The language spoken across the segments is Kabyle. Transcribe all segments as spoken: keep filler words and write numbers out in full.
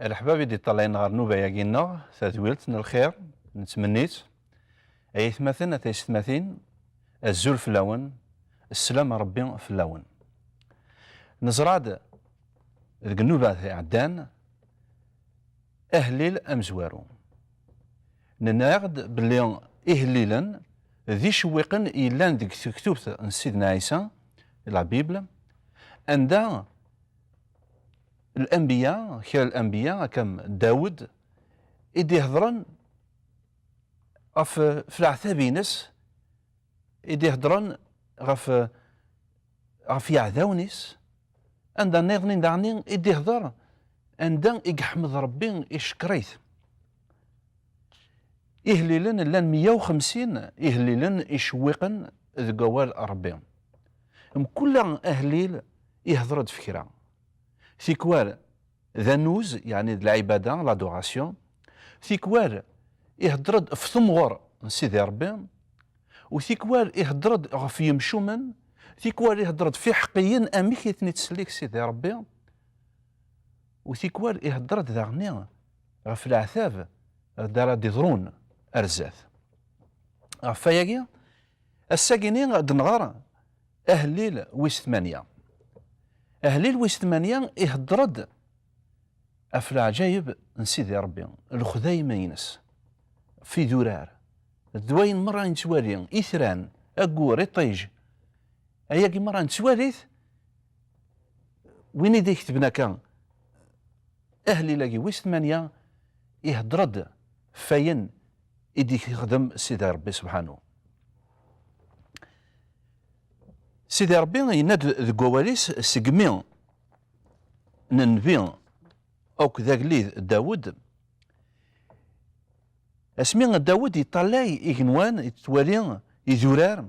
A leḥbab i d-iṭṭalayen ɣer nnuba-agi-nneɣ, tadwilt n lxir, nettmenni-tt. Ay aytmaten, a taysetmatin, azul fell-awen, sslam n Ṛebbi fell-awen. Neẓra-d deg nnuba iɛeddan ahellil amezwaru. Nenna-aɣ-d belli ihellilen d icewwiqen yellan deg tektubt n Sidna Ɛisa, la Bible, anda l-anbiya, kra l-anbiya, akka am Dawed, i d-ihedṛen ɣef, ɣef leɛtab-ines, i d-ihedṛen ɣef, ɣef yeɛdawen-is, anda nniḍen daɣen i d-ihedṛ, anda i yeḥmed Ṛebbi, icekkeṛ-it. Ihellilen llan meyya u xemsin ihellilen icewwiqen deg wawal n Ṛebbi. Mkul ahellil ihedṛ-d f kra. Tikwal d annuz, yeɛni d lɛibada, l'adoration. Tikwal ihedṛ-d f temɣer n Sidi Ṛebbi. U tikwal ihedṛ-d ɣef yemcumen. Tikwal ihedṛ-d f iḥeqqiyen, amek i ten-ittsellik Sidi Ṛebbi. U tikwal ihedṛ-d daɣen ɣef leɛtab d ara d-iḍrun ar zdat. Ɣef wayagi, ass-agi-ni ad nɣer ahellil wis tmanya. Ahellil wis tmanya ihedṛ-d ɣef leɛǧayeb n Sidi Ṛebbi, lexdayem-ines, f idurar, d wayen merra i nettwali, itran, aggur, iṭij, ayagi merra nettwali-t. Win i d-iketben akka ahellil-agi wis tmanya, ihedṛ-d f wayen i d-ixdem Sidi Ṛebbi subḥanu. Sidi Ṛebbi yenna-d deg wawal-is segmi n nnbi akked agellid Dawed, asmi Dawed yeṭṭalay igenwan, yettwali idurar,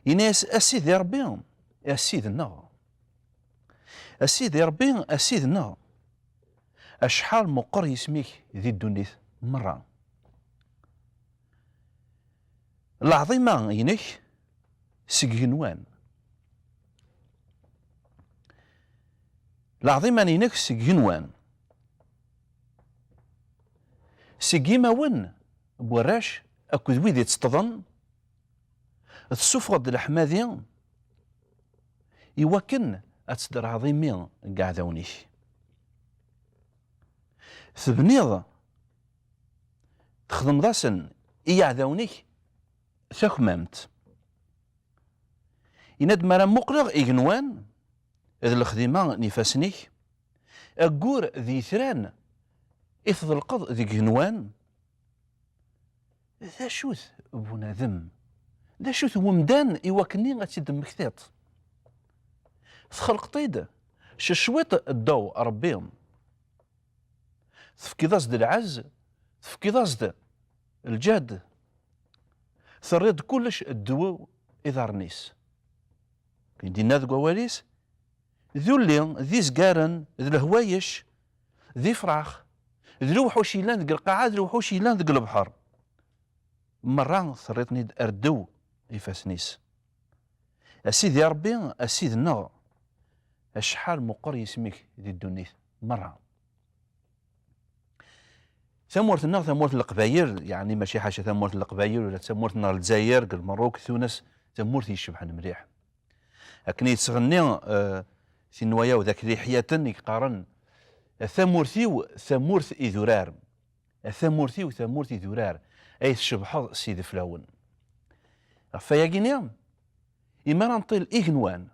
yenna-yas: "A Sidi Ṛebbi, a Ssid-nneɣ. A Sidi Ṛebbi, a Ssid-nneɣ, acḥal meqqer yisem-ik di ddunit merra. Leɛḍima-inek seg igenwan. Leɛḍima-inek seg igenwan. Seg imawen n warrac akked wid itteṭṭḍen, tessufɣeḍ-d leḥmadi i wakken ad tedreḍ imi n yiɛdawen-ik. Tebniḍ, txedmeḍ-asen i yiɛdawen-ik takmamt." Yenna-d: "Mi ara muqleɣ igenwan d lexdima n ifassen-ik, aggur d yitran i tḍelqeḍ deg igenwan, d acu-t bunadem? D acu-t wemdan i wakken ad tt-id-temmektiḍ? Txelqeḍ-t-id s cwiṭ ddaw Ṛebbi. Tefkiḍ-as-d lɛezz, tefkiḍ-as-d lǧehd, terriḍ-d kullec ddaw iḍarren-is." Akken d-yenna deg wawal-is: "D ulli, d izgaren, d lehwayec, d ifrax, d lewḥuc yellan deg lqaɛa, d lewḥuc yellan deg lebḥer, merra terriḍ-ten-id ar ddaw ifassen-is. A Sidi Ṛebbi, a Ssid-nneɣ, acḥal meqqer yisem-ik di ddunit merra." Tamurt-nneɣ, tamurt n Leqbayel, yeɛni mačči ḥaca tamurt n Leqbayel, ula d tamurt n Lezzayer, deg Lmerruk, Tunes, tamurt yecebḥen mliḥ. Akken i yettɣenni, eh, tinwayaw d akli ḥyaten i yeqqaren: "A tamurt-iw, tamurt idurar. A tamurt-iw, tamurt idurar. Ay tcebḥeḍ s ideflawen." Ɣef wayagi-ni, imi ara nṭil igenwan,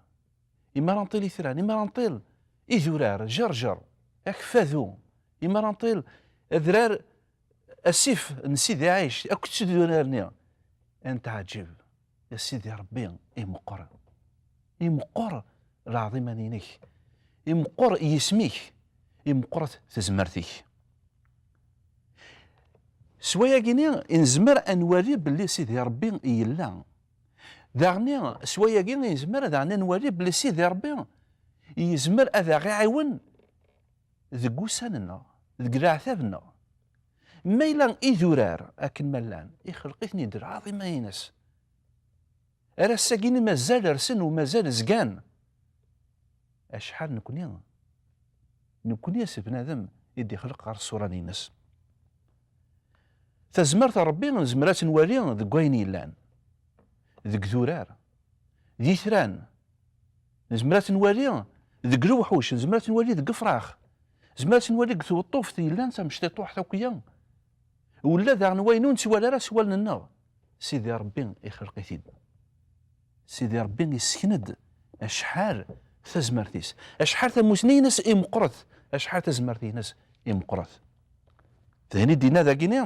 imi ara nṭil itran, imi ara nṭil idurar, jerjer, akeffadu, imi ara nṭil adrar, asif n Sidi Ɛic akked idurar-nni, ad netɛeǧǧeb. A Sidi Ṛebbi, imeqqer, imeqqer leɛḍima-inek, imeqqer yisem-ik, imeqqret tezmert-ik. S wayagi-ni i nezmer ad nwali belli Sidi Ṛebbi yella. Daɣen s wayagi i nezmer daɣen ad nwali belli Sidi Ṛebbi yezmer ad aɣ-iɛiwen deg ussan-nneɣ, deg leɛtab-nneɣ. Ma yella idurar akken ma llan, ixleq-iten-id lɛaḍima-ines. Ar ass-agi-ni mazal rsen u mazal zgan. Acḥal nekni, nekni s bnadem, i d-ixleq ɣer ṣṣura-nni-ines. Tazmert n Ṛebbi nezmer ad tt-nwali deg wayen yellan, deg idurar, d itran, nezmer ad tt-nwali deg lewḥuc, nezmer ad tt-nwali deg ifrax, nezmer ad tt-nwali deg tweṭṭuft yellan d tamecṭiṭuḥt akk-ya, ula daɣen wayen ur nettwali ara s wallen-nneɣ, Sidi Ṛebbi ixleq-it-id. Sidi Ṛebbi yessken-d acḥal tazmert-is, acḥal tamusni-ines i meqqret, acḥal tazmert-ines i meqqret. D ayen i d-yenna dagini,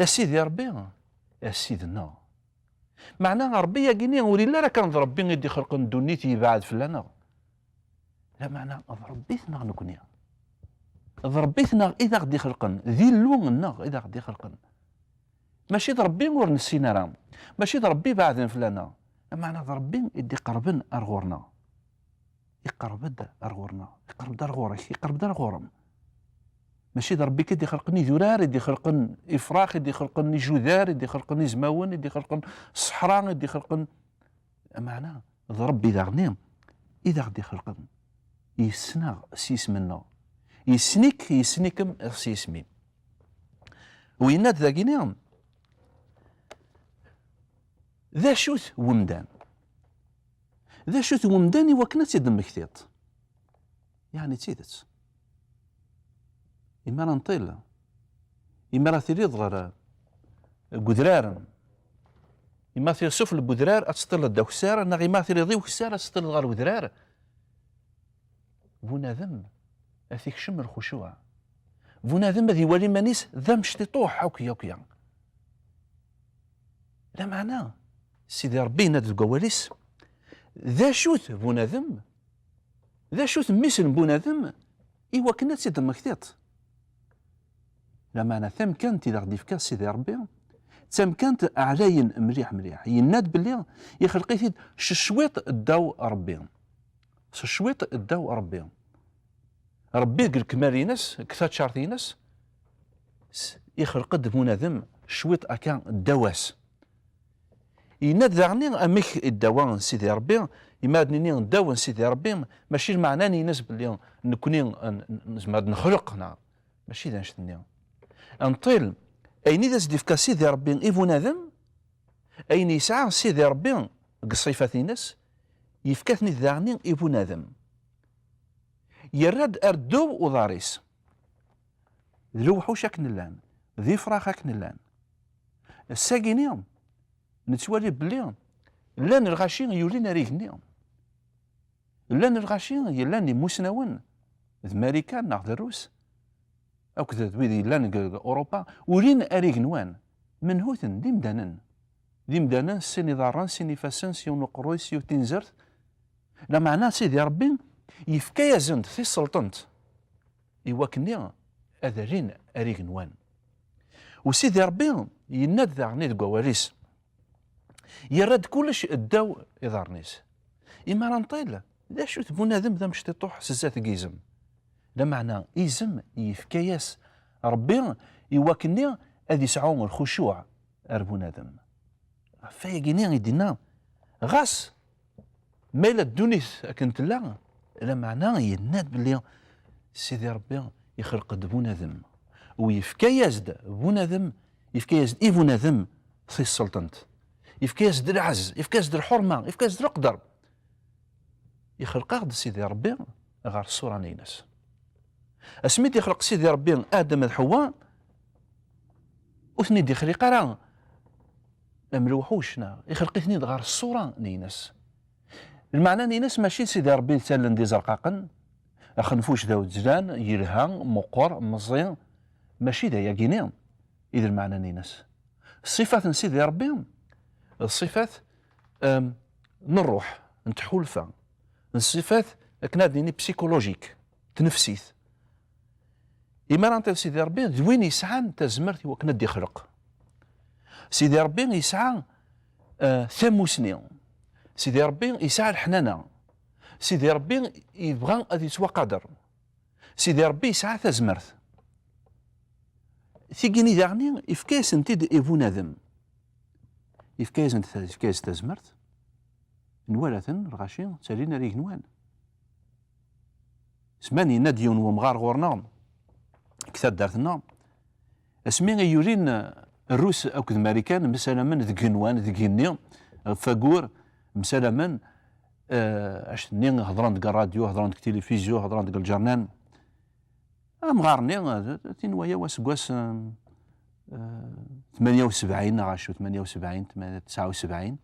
a Sidi Ṛebbi, a Ssid-nneɣ. Meɛna Ṛebbi-yagini ur yelli ara kan d Ṛebbi i d-ixelqen ddunit yebɛed fell-aneɣ. Lameɛna d Ṛebbi-tneɣ nekni. D Ṛebbi-tneɣ i d aɣ-d-ixelqen, d Illu-nneɣ i d aɣ-d-ixelqen. Mačči d Ṛebbi ur nessin ara, mačči d Ṛebbi ibeɛden fell-aneɣ, lameɛna d Ṛebbi i d-iqerben ar ɣur-neɣ. Iqerreb-d ar ɣur-neɣ, iqerreb-d ar ɣur-k, iqerreb-d ar ɣur-m. Mačči d Ṛebbi kan i d-ixelqen idurar, i d-ixelqen ifrax, i d-ixelqen ijudar, i d-ixelqen izmawen, i d-ixelqen ṣṣeḥra, i d-ixelqen, meɛna d Ṛebbi daɣen i d aɣ-d-ixelqen. Yessen-aɣ s yisem-nneɣ. Yessen-ik, yessen-ikem s yisem-im. U yenna-d dagini, d acu-t wemdan? D acu-t wemdan i wakken ad tt-id-temmektiḍ? Yeɛni d tidet. Imi ara nṭil, imi ara tiliḍ ɣer, deg udrar, imi ara tiliḍ sufell n udrar ad teṭṭileḍ d akessar, neɣ imi ara tiliḍ i ukessar ad teṭṭileḍ ɣer udrar, bunadem ad t-ikcem lxucuɛ. Bunadem ad iwali iman-is d amectiṭuḥ akk, akk. Lameɛna, Sidi Ṛebbi yenna-d deg wawal-is, d acu-t bunadem? D acu-t mmi-s n bunadem i wakken ad tt-id-temmektiḍ? Lameɛna tamkant i d aɣ-d-ifka Sidi Ṛebbi, d tamkant ɛlayen mliḥ, mliḥ. Yenna-d belli ixleq-it-id s cwiṭ ddaw Ṛebbi. S cwiṭ ddaw Ṛebbi. Ṛebbi deg lekmal-ines, deg taččart-ines, s-, ixleq-d bunadem cwiṭ akka ddaw-as. Yenna-d daɣen amek i ddawa n Sidi Ṛebbi, imi ad nini ddaw n Sidi Ṛebbi, mačči lmeɛna-ines belli nekni n-, n-, nezmer ad nexleq, neɣ mačči d annect-nni. Nṭil, ayen i d as-d-ifka Sidi Ṛebbi i bunadem, ayen yesɛa Sidi Ṛebbi deg ṣṣifat-ines, yefka-ten-id daɣen i bunadem. Yerra-d ar ddaw uḍar-is. D lewḥuc akken llan, d ifrax akken llan. Ass-agini, nettwali belli llan lɣaci yulin ar igenni. Llan lɣaci yellan d imusnawen, d Marikan neɣ d Rrus, akked d wid yellan deg, deg Urupa, ulin ar igenwan. Menhu-ten? D imdanen. D imdanen s sin iḍarren, sin ifassen, s yiwen uqerruy, s yiwet tinzert. Lameɛna Sidi Ṛebbi yefka-yasen-d tiselṭent i wakken ad alin ar igenwan. U Sidi Ṛebbi yenna-d daɣen deg wawal-is, yerra-d kullec ddaw iḍarren-is. Imi ara nṭil, d acu-t bunadem d amectiṭuḥ s zdat n yizem? Lameɛna izem yefka-yas Ṛebbi i wakken ad yesɛu lxucuɛ ar bunadem. Ɣef wayagi-nni i d-yenna, ɣas ma yella ddunit akken tella, lameɛna yenna-d belli Sidi Ṛebbi ixleq-d bunadem, u yefka-yas-d bunadem, yefka-yas-d i bunadem tiselṭent, yefka-yas-d lɛezz, yefka-yas-d lḥurma, yefka-yas-d leqder. Ixleq-aɣ-d Sidi Ṛebbi ɣer ṣṣura-ines. Asmi d-ixleq Sidi Ṛebbi Adem d Ḥewwa, ur ten-id-ixliq ara am lewḥuc, neɣ ixleq-iten-id ɣer ṣṣura-ines. Lmeɛna-ines mačči d Sidi Ṛebbi i ttallen d izerqaqen, axenfuc d awezzlan, yelha, meqqer, meẓẓi, mačči d ayagi-nni i d lmeɛna-ines. Ṣṣifat n Sidi Ṛebbi d ṣṣifat, em, n ṛṛuḥ, n tḥulfa, n ṣṣifat akken ad nini psychologique, tnefsit. Imi ara nṭil Sidi Ṛebbi, d win yesɛan tazmert i wakken ad d-ixleq. Sidi Ṛebbi yesɛa, eh, tamusni. Sidi Ṛebbi yesɛa leḥnana. Sidi Ṛebbi yebɣa ad yettwaqader. Sidi Ṛebbi yesɛa tazmert. Tigini daɣni yefka-yasent-id i bunadem. Yefka-yasent ta-, yefka-yas tazmert. Nwala-ten, lɣaci, ttalin ar igenwan. Ssman yenna-d yiwen wemɣar ɣur-neɣ, deg taddart-nneɣ, asmi i yulin Rrus akked Marikan msalamen deg igenwan, deg igenni, ɣef wagur, msalamen, eh, act-nni hedren deg rradyu, hedren deg tilifizyu, hedren deg lǧernan. Amɣar-nni, eh, tinwa-yaw aseggas, eh, eh, tmanya u sebɛin neɣ acu, tmanya u sebɛin, tmanya, tesɛa u sebɛin.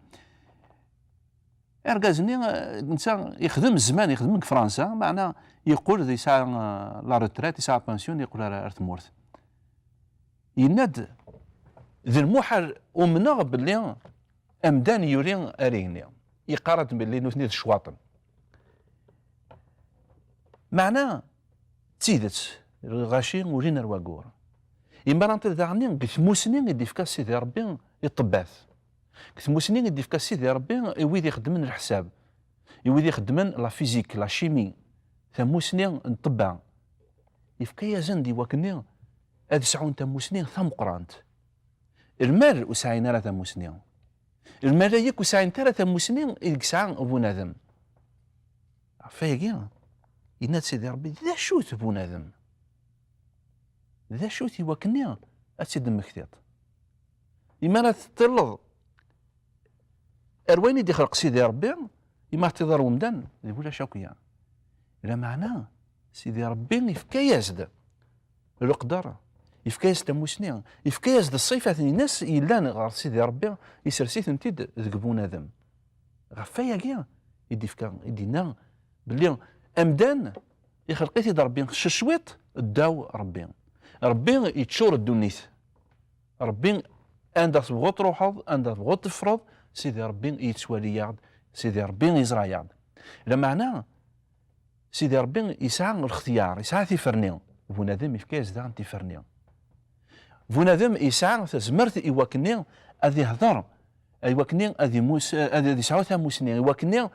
Argaz-nni, eh, netta yexdem zzman, yexdem deg Fransa, meɛna yeqqel d yesɛa, eh, la retraite, yesɛa pension, yeqqel ar, ar tmurt. Yenna-d, d lmuḥal, umneɣ belli amdan yuli ar igenni. Yeqqar-d belli nutni d ccwaṭen. Meɛna d tidet, lɣaci ulin ar wagur. Imbarantad daɣen deg tmusni i d-ifka Sidi Ṛebbi i ṭṭebbat. Deg tmusni i d-ifka Sidi Ṛebbi i wid ixeddmen leḥsab, i wid ixeddmen la physique, la chimie, tamusni n ṭṭebba. Yefka-yasen-d i wakken ad sɛun tamusni tameqqrant. Lmal ur sɛin ara tamusni. Lmalayek ur sɛint ara tamusni i deg yesɛa bunadem. Ɣef wayagi, yenna-d Sidi Ṛebbi, d acu-t bunadem? D acu-t i wakken ad tt-id-temmektiḍ? Imi ara teṭṭileḍ ar wayen i d-ixleq Sidi Ṛebbi, imi ara teṭṭileḍ ar wemdan, d ulac akk ya. Lameɛna, Sidi Ṛebbi yefka-yas-d leqder, yefka-yas-d tamusni, yefka-yas-d ṣṣifat-ines yellan ɣer Sidi Ṛebbi, isers-itent-id deg bunadem. Ɣef wayagi i d-ifka, i d-yenna belli amdan ixleq-it-id Ṛebbi s cwiṭ ddaw Ṛebbi. Ṛebbi yeččur ddunit. Ṛebbi, anda tebɣuḍ truḥeḍ, anda tebɣuḍ teffreḍ, Sidi Ṛebbi yettwali-yaɣ-d, Sidi Ṛebbi yeẓra-yaɣ-d. Lameɛna, Sidi Ṛebbi yesɛa lextyar, yesɛa tiferni. Bunadem yefka-yas daɣen tiferni. Bunadem yesɛa tazmert i wakken ad ihder, i wakken ad imus, ad, ad yesɛu tamusni, i wakken,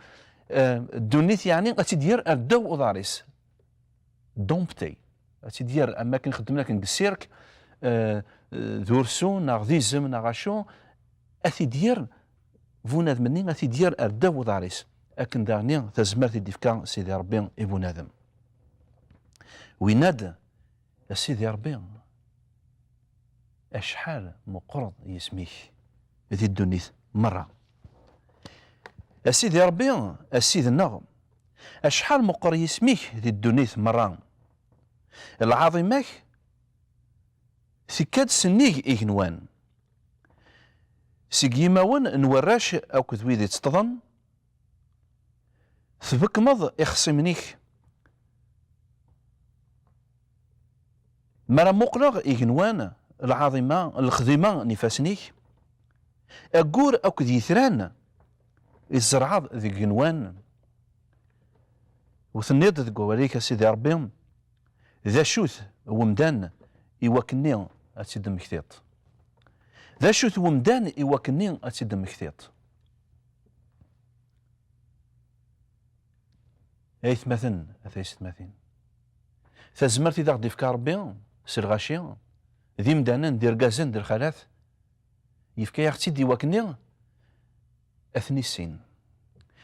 eh, ddunit, yeɛni, ad tt-id-yerr ar ddaw uḍar-is. Dompter. Ad tt-id-yerr am akken xeddmen akken deg ssirk, eh, eh, d ursu neɣ d izem neɣ acu, ad t-id-yerr bunadem-nni, ad t-id-yerr ar ddaw uḍar-is. Akken daɣen tazmert i d-ifka Sidi Ṛebbi i bunadem. Winna-d, a Sidi Ṛebbi, acḥal meqqreḍ yisem-ik di ddunit merra. A Sidi Ṛebbi, a Ssid-nneɣ, acḥal meqqer yisem-ik di ddunit merra. Lɛaḍima-k tekka-d sennig igenwan. Seg yimawen n warrac akked wid itteṭṭḍen, tbekkmeḍ ixṣimen-ik. Mi ara muqleɣ igenwan, lɛaḍima, lexdima n ifassen-ik, aggur akked yitran i tzerɛeḍ deg igenwan, u tenniḍ deg wawal-ik, a Sidi Ṛebbi, d acu-t wemdan i wakken ad tt-id-temmektiḍ? D acu-t wemdan i wakken ad tt-id-temmektiḍ? Aytmaten, a taysetmatin, tazmert i d aɣ-d-ifka Ṛebbi s lɣaci, d imdanen, d irgazen, d lxalat, yefka-yaɣ-tt-id i wakken ad t-nissin.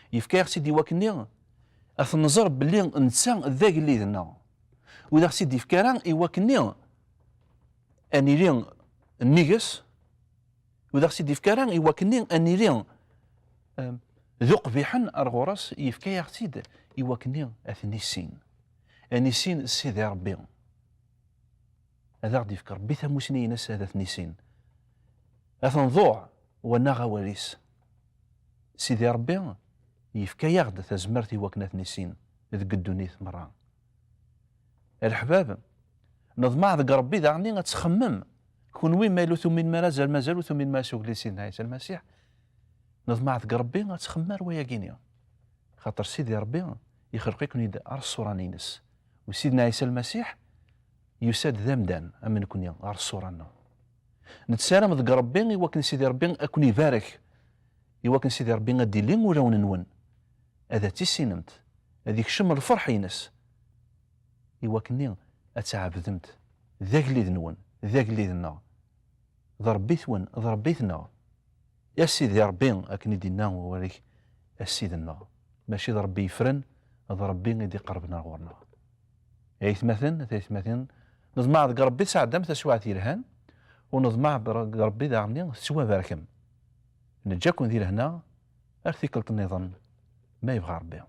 Yefka-yaɣ-tt-id i wakken ad t-nẓer belli netta d agellid-nneɣ. Ur d aɣ-tt-id-yefka ara i wakken ad nili nnig-s, ur d aɣ-tt-id-yefka ara i wakken ad nili, em, d uqbiḥen ar ɣur-s, yefka-yaɣ-tt-id i wakken ad t-nissin. Ad nissin Sidi Ṛebbi. Ad aɣ-d-yefk Ṛebbi tamusni-ines ad t-nissin. Ad t-nḍuɛ, wa neɣ awal-is. Sidi Ṛebbi yefka-yaɣ-d tazmert i wakken ad t-nissin deg ddunit merra. A leḥbab, neḍmeɛ deg Ṛebbi daɣen ad txemmem. Kunwi ma yella ur tuminem ara, azal mazal ur tuminem ara s ugellid Sidna Ɛisa Lmasiḥ, neḍmeɛ deg Ṛebbi ad txemmem ar wayagi-ni. Xaṭer Sidi Ṛebbi ixleq-iken-id ar ṣṣura-ines. U Sidna Ɛisa Lmasiḥ yusa-d d amdan am nekni ɣer ṣṣura-nneɣ. Nessaram deg Ṛebbi i wakken Sidi Ṛebbi ad ken-ibarek, i wakken Sidi Ṛebbi ad d-ili ulawen-nwen, ad t-tissinemt, ad ikcem lferḥ-ines, i wakken ad tɛebdemt d agellid-nwen, d agellid-nneɣ, d Ṛebbi-twen, d Ṛebbi-tneɣ. A Sidi Ṛebbi, akken i d-inna wawal-ik, a Ssid-nneɣ. Mačči d Ṛebbi yeffren, d Ṛebbi i d-iqerben ar ɣur-neɣ. Ay atmaten, ay atmaten, neḍmeɛ deg Ṛebbi tesɛeddam taswiɛt yelhan, u neḍmeɛ deg Ṛebbi daɣen tettwabarkem. Neǧǧa-ken di lehna ar tikkelt nniḍen, ma yebɣa Ṛebbi.